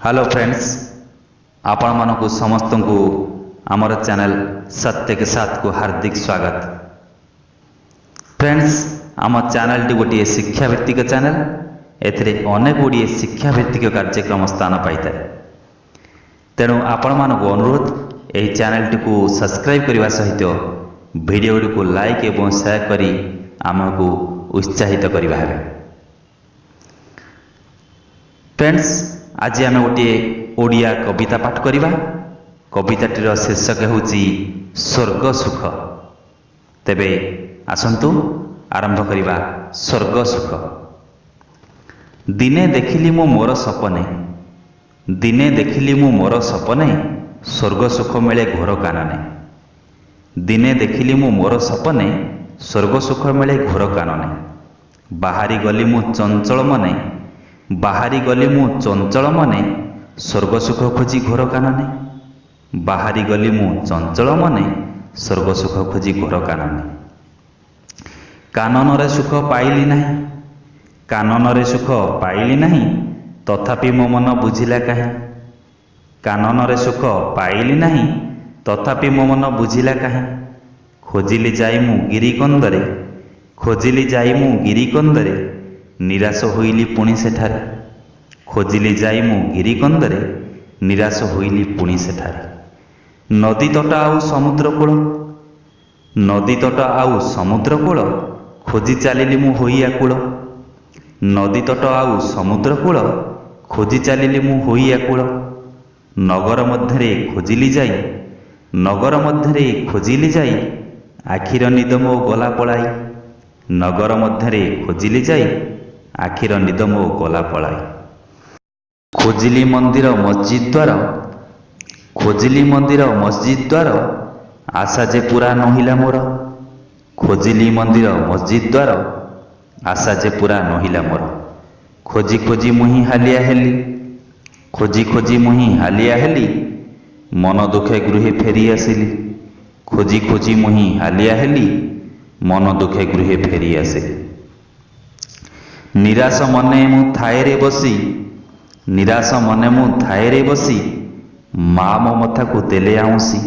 Hello friends, ଆପଣମାନଙ୍କୁ ସମସ୍ତଙ୍କୁ ଆମର ଚ୍ୟାନେଲ୍ ସତ୍ୟ କେ ସାଥକୁ ହାର୍ଦ୍ଦିକ ସ୍ୱାଗତ। ଫ୍ରେଣ୍ଡସ୍, ଆମ ଚ୍ୟାନେଲ୍ଟି ଗୋଟିଏ ଶିକ୍ଷାଭିତ୍ତିକ ଚ୍ୟାନେଲ୍। ଏଥିରେ ଅନେକ ଗୁଡ଼ିଏ ଶିକ୍ଷାଭିତ୍ତିକ କାର୍ଯ୍ୟକ୍ରମ ସ୍ଥାନ ପାଇଥାଏ। ତେଣୁ ଆପଣମାନଙ୍କୁ ଅନୁରୋଧ, ଏହି ଚ୍ୟାନେଲ୍ଟିକୁ ସବସ୍କ୍ରାଇବ୍ କରିବା ସହିତ ଭିଡ଼ିଓ ଗୁଡ଼ିକୁ ଲାଇକ୍ ଏବଂ ସେୟାର କରି ଆମକୁ ଉତ୍ସାହିତ କରିବା ହେବେ। ଫ୍ରେଣ୍ଡସ୍, ଆଜି ଆମେ ଗୋଟିଏ ଓଡ଼ିଆ କବିତା ପାଠ କରିବା। କବିତାଟିର ଶୀର୍ଷକ ହେଉଛି ସ୍ୱର୍ଗ ସୁଖ। ତେବେ ଆସନ୍ତୁ ଆରମ୍ଭ କରିବା ସ୍ୱର୍ଗ ସୁଖ। ଦିନେ ଦେଖିଲି ମୁଁ ମୋର ସପନେ, ଦିନେ ଦେଖିଲି ମୁଁ ମୋର ସପନେ, ସ୍ୱର୍ଗ ସୁଖ ମିଳେ ଘୋର କାନନେ। ଦିନେ ଦେଖିଲି ମୁଁ ମୋର ସପନେ, ସ୍ୱର୍ଗ ସୁଖ ମିଳେ ଘୋର କାନନେ। ବାହାରି ଗଲି ମୁଁ ଚଞ୍ଚଳ ମନେ, ବାହାରି ଗଲି ମୁଁ ଚଞ୍ଚଳ ମନେ, ସ୍ୱର୍ଗ ସୁଖ ଖୋଜି ଘୋର କାନନେ। ବାହାରି ଗଲି ମୁଁ ଚଞ୍ଚଳ ମନେ, ସ୍ୱର୍ଗ ସୁଖ ଖୋଜି ଘୋର କାନନେ। କାନନରେ ସୁଖ ପାଇଲି ନାହିଁ, କାନନରେ ସୁଖ ପାଇଲି ନାହିଁ, ତଥାପି ମୋ ମନ ବୁଝିଲା କାହିଁ। କାନନରେ ସୁଖ ପାଇଲି ନାହିଁ, ତଥାପି ମୋ ମନ ବୁଝିଲା କାହିଁ। ଖୋଜିଲି ଯାଇ ମୁଁ ଗିରିକନ୍ଦରେ, ଖୋଜିଲି ଯାଇ ମୁଁ ଗିରିକନ୍ଦରେ, ନିରାଶ ହୋଇଲି ପୁଣି ସେଠାରେ। ଖୋଜିଲି ଯାଇ ମୁଁ ଗିରିକନ୍ଦରେ, ନିରାଶ ହୋଇଲି ପୁଣି ସେଠାରେ। ନଦୀ ତଟ ଆଉ ସମୁଦ୍ର କୂଳ, ନଦୀ ତଟ ଆଉ ସମୁଦ୍ର କୂଳ, ଖୋଜି ଚାଲିଲି ମୁଁ ହୋଇ ଆକୁଳ। ନଦୀ ତଟ ଆଉ ସମୁଦ୍ର କୂଳ, ଖୋଜି ଚାଲିଲି ମୁଁ ହୋଇ ଆକୁଳ। ନଗର ମଧ୍ୟରେ ଖୋଜିଲି ଯାଇ, ନଗର ମଧ୍ୟରେ ଖୋଜିଲି ଯାଇ, ଆଖିର ନିଦ ମୋ ଗଲା ପଳାଇ। ନଗର ମଧ୍ୟରେ ଖୋଜିଲି ଯାଇ, ଆଖିର ନିଦ ମୋ ଗଲା ପଳାଇ। ଖୋଜିଲି ମନ୍ଦିର ମସଜିଦ୍ ଦ୍ୱାର, ଖୋଜିଲି ମନ୍ଦିର ମସଜିଦ୍ ଦ୍ୱାର, ଆଶା ଯେ ପୁରା ନୋହିଲା ମୋର। ଖୋଜିଲି ମନ୍ଦିର ମସଜିଦ୍ ଦ୍ୱାର, ଆଶା ଯେ ପୁରା ନୋହିଲା ମୋର। ଖୋଜି ଖୋଜି ମୁହିଁ ହାଲିଆ ହେଲି, ଖୋଜି ଖୋଜି ମୁହିଁ ହାଲିଆ ହେଲି, ମନ ଦୁଃଖେ ଗୃହେ ଫେରି ଆସିଲି। ଖୋଜି ଖୋଜି ମୁହିଁ ହାଲିଆ ହେଲି, ମନ ଦୁଃଖେ ଗୃହେ ଫେରି ଆସିଲି। ନିରାଶ ମନେ ମୁଁ ଥାଏରେ ବସି, ନିରାଶ ମନେ ମୁଁ ଥାଏରେ ବସି, ମା ମୋ ମଥାକୁ ଦେଲେ ଆଉଁସି।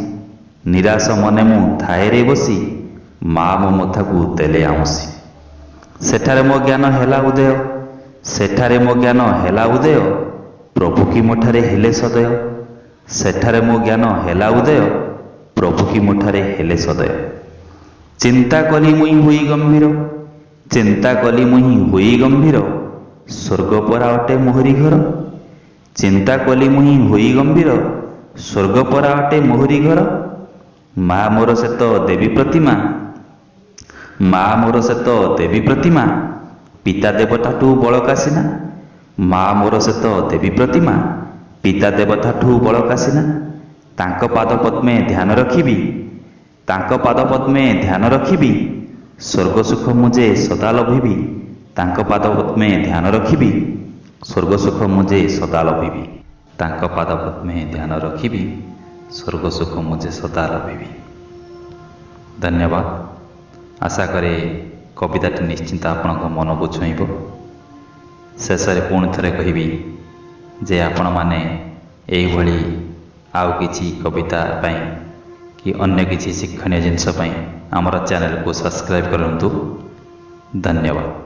ନିରାଶ ମନେ ମୁଁ ଥାଏରେ ବସି, ମା ମୋ ମଥାକୁ ଦେଲେ ଆଉଁସି। ସେଠାରେ ମୋ ଜ୍ଞାନ ହେଲା ଉଦୟ, ସେଠାରେ ମୋ ଜ୍ଞାନ ହେଲା ଉଦୟ, ପ୍ରଭୁ କି ମୋଠାରେ ହେଲେ ସଦୟ। ସେଠାରେ ମୋ ଜ୍ଞାନ ହେଲା ଉଦୟ, ପ୍ରଭୁ କି ମୋଠାରେ ହେଲେ ସଦୟ। ଚିନ୍ତା କଲି ମୁହିଁ ହୋଇ ଗମ୍ଭୀର, ଚିନ୍ତା କଲି ମୁହିଁ ହୋଇ ଗମ୍ଭୀର, ସ୍ୱର୍ଗ ପରା ଅଟେ ମୋହରି ଘର। ଚିନ୍ତା କଲି ମୁହିଁ ହୋଇ ଗମ୍ଭୀର, ସ୍ୱର୍ଗ ପରା ଅଟେ ମୋହରି ଘର। ମା ମୋର ସେତ ଦେବୀ ପ୍ରତିମା, ମା ମୋର ସେତ ଦେବୀ ପ୍ରତିମା, ପିତା ଦେବତାଠୁ ବଳକା ସିନା। ମା ମୋର ସେତ ଦେବୀ ପ୍ରତିମା, ପିତା ଦେବତାଠୁ ବଳକା ସିନା। ତାଙ୍କ ପାଦ ପଦ୍ମେ ଧ୍ୟାନ ରଖିବି, ତାଙ୍କ ପାଦ ପଦ୍ମେ ଧ୍ୟାନ ରଖିବି, ସ୍ୱର୍ଗ ସୁଖ ମୁଁ ଯେ ସଦା ଲଭିବି। ତାଙ୍କ ପାଦ ପଦ୍ମେ ଧ୍ୟାନ ରଖିବି, ସ୍ୱର୍ଗ ସୁଖ ମୁଁ ଯେ ସଦା ଲଭିବି। ତାଙ୍କ ପାଦ ପଦ୍ମେ ଧ୍ୟାନ ରଖିବି, ସ୍ୱର୍ଗ ସୁଖ ମୁଁ ଯେ ସଦା ଲଭିବି। ଧନ୍ୟବାଦ। ଆଶା କରେ କବିତାଟି ନିଶ୍ଚିନ୍ତ ଆପଣଙ୍କ ମନକୁ ଛୁଇଁବ। ଶେଷରେ ପୁଣି ଥରେ କହିବି ଯେ ଆପଣମାନେ ଏଇଭଳି ଆଉ କିଛି କବିତା ପାଇଁ କି ଅନ୍ୟ କିଛି ଶିକ୍ଷଣୀୟ ଜିନିଷ ପାଇଁ ଆମର ଚ୍ୟାନେଲକୁ ସବସ୍କ୍ରାଇବ୍ କରନ୍ତୁ। ଧନ୍ୟବାଦ।